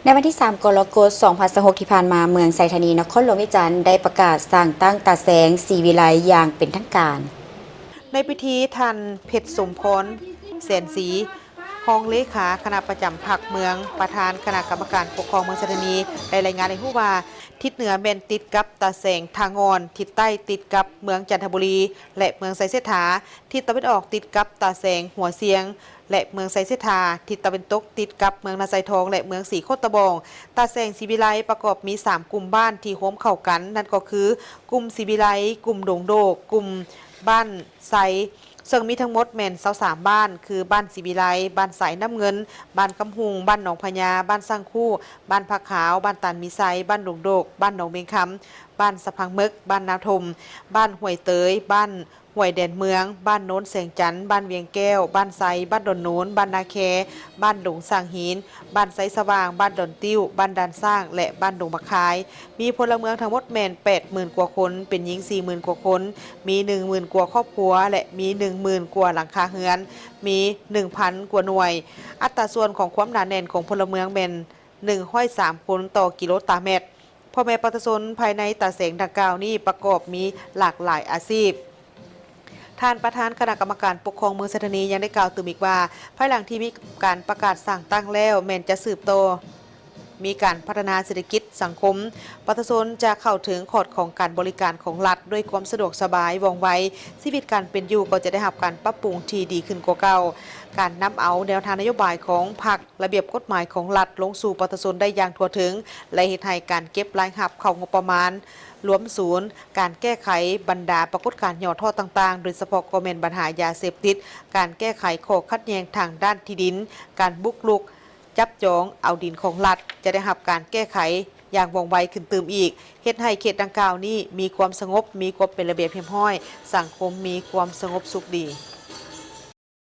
ໃນວັນທີສາມ ກໍລະກົດ ສອງພັນຊາວຫົກ ທີ່ຜ່ານມາ, ເມືອງໄຊທານີ ນະຄອນຫຼວງວຽງຈັນ ໄດ້ປະກາດສ້າງຕັ້ງຕາແສງສີວິໄລຢ່າງເປັນທາງການ. ໃນພິທີ, ທ່ານ ເພັດ ສົມພອນ ແສນສີ ຮອງເລຂາຄະນະປະຈຳພັກເມືອງ, ປະທານຄະນະກຳມະການປົກຄອງເມືອງໄຊທານີ ໄດ້ລາຍງານໃຫ້ຮູ້ວ່າ, ທິດເໜືອແມ່ນຕິດກັບຕາແສງທ່າງ່ອນ, ທິດໃຕ້ຕິດກັບເມືອງຈັນທະບູລີ ແລະ ເມືອງໄຊເສດຖາ, ທິດຕາເວັນອອກຕິດກັບຕາແສງຫົວຊຽງ ແລະ ເມືອງໄຊເສດຖາ, ທິດຕາເວັນຕົກຕິດກັບເມືອງນາຊາຍທອງ ແລະ ເມືອງສີໂຄດຕະບອງ. ຕາແສງສີວິໄລປະກອບມີສາມກຸ່ມບ້ານທີ່ໂຮມເຂົ້າກັນ, ນັ້ນກໍຄື ກຸ່ມສີວິໄລ, ກຸ່ມດົງໂດກ, ກຸ່ມບ້ານໄຊ, ເຊິ່ງມີທັງໝົດແມ່ນຊາວສາມບ້ານ ຄື ບ້ານສີວິໄລ, ບ້ານສາຍນ້ຳເງິນ, ບ້ານກຳຮຸງ, ບ້ານໜອງພະຍາ, ບ້ານຊ້າງຄູ້, ບ້ານຜາຂາວ, ບ້ານຕານມີໄຊ, ບ້ານດົງໂດກ, ບ້ານໜອງເມັງຄຳ, ບ້ານສະພັງເມິກ, ບ້ານນາຖົມ, ບ້ານຫ້ວຍເຕີຍ, ບ້ານ ຫ້ວຍແດນເມືອງ, ບ້ານໂນນແສງຈັນ, ບ້ານວຽງແກ້ວ, ບ້ານໄຊ, ບ້ານດອນໂນນ, ບ້ານນາແຄ, ບ້ານດົງສ້າງຫີນ, ບ້ານໄຊສະຫວ່າງ, ບ້ານດອນຕິ້ວ, ບ້ານດ່ານຊ້າງ ແລະ ບ້ານດົງບັກຄາຍ. ມີພົນລະເມືອງທັງໝົດແມ່ນ ແປດໝື່ນກວ່າຄົນ, ເປັນຍິງ ສີ່ໝື່ນກວ່າຄົນ, ມີ ໜຶ່ງໝື່ນກວ່າຄອບຄົວ ແລະ ມີ ໜຶ່ງໝື່ນກວ່າຫຼັງຄາເຮືອນ, ມີ ໜຶ່ງພັນກວ່າໜ່ວຍ. ອັດຕາສ່ວນຂອງຄວາມໜາແໜ້ນຂອງພົນລະເມືອງແມ່ນ ໜຶ່ງຮ້ອຍສາມຄົນຕໍ່ກິໂລຕາແມັດ. ພໍ່ແມ່ປະຊາຊົນພາຍໃນຕາແສງດັ່ງກ່າວນີ້ປະກອບມີຫຼາກຫຼາຍອາຊີບ. ທ່ານປະທານຄະນະກຳມະການປົກຄອງເມືອງໄຊທານີຍັງໄດ້ກ່າວຕື່ມອີກວ່າ, ພາຍຫຼັງທີ່ມີການປະກາດສ້າງຕັ້ງແລ້ວ, ແມ່ນຈະສືບຕໍ່ມີການພັດທະນາເສດຖະກິດສັງຄົມ, ປະຊາຊົນຈະເຂົ້າເຖິງຂອດຂອງການບໍລິການຂອງລັດດ້ວຍຄວາມສະດວກສະບາຍ, ວ່ອງໄວ, ຊີວິດການເປັນຢູ່ກໍຈະໄດ້ຮັບການປັບປຸງທີ່ດີຂຶ້ນກວ່າເກົ່າ. ການນຳເອົາແນວທາງນະໂຍບາຍຂອງພັກ, ລະບຽບກົດໝາຍຂອງລັດລົງສູ່ປະຊາຊົນໄດ້ຢ່າງທົ່ວເຖິງ ແລະ ເຮັດໃຫ້ການເກັບລາຍຮັບເຂົ້າງົບປະມານລວມສູນ, ການແກ້ໄຂບັນດາປາກົດການຫຍໍ້ທໍ້ຕ່າງໆ, ໂດຍສະເພາະກໍແມ່ນບັນຫາຢາເສບຕິດ, ການແກ້ໄຂຂໍ້ຂັດແຍ່ງທາງດ້ານທີ່ດິນ, ການບຸກລຸກຈັບຈອງເອົາດິນຂອງລັດ ຈະໄດ້ຮັບການແກ້ໄຂຢ່າງວ່ອງໄວຂຶ້ນຕື່ມອີກ, ເຮັດໃຫ້ເຂດດັ່ງກ່າວນີ້ມີຄວາມສະຫງົບ, ມີຄວາມເປັນລະບຽບຮຽບຮ້ອຍ, ສັງຄົມມີຄວາມສະຫງົບສຸກດີ.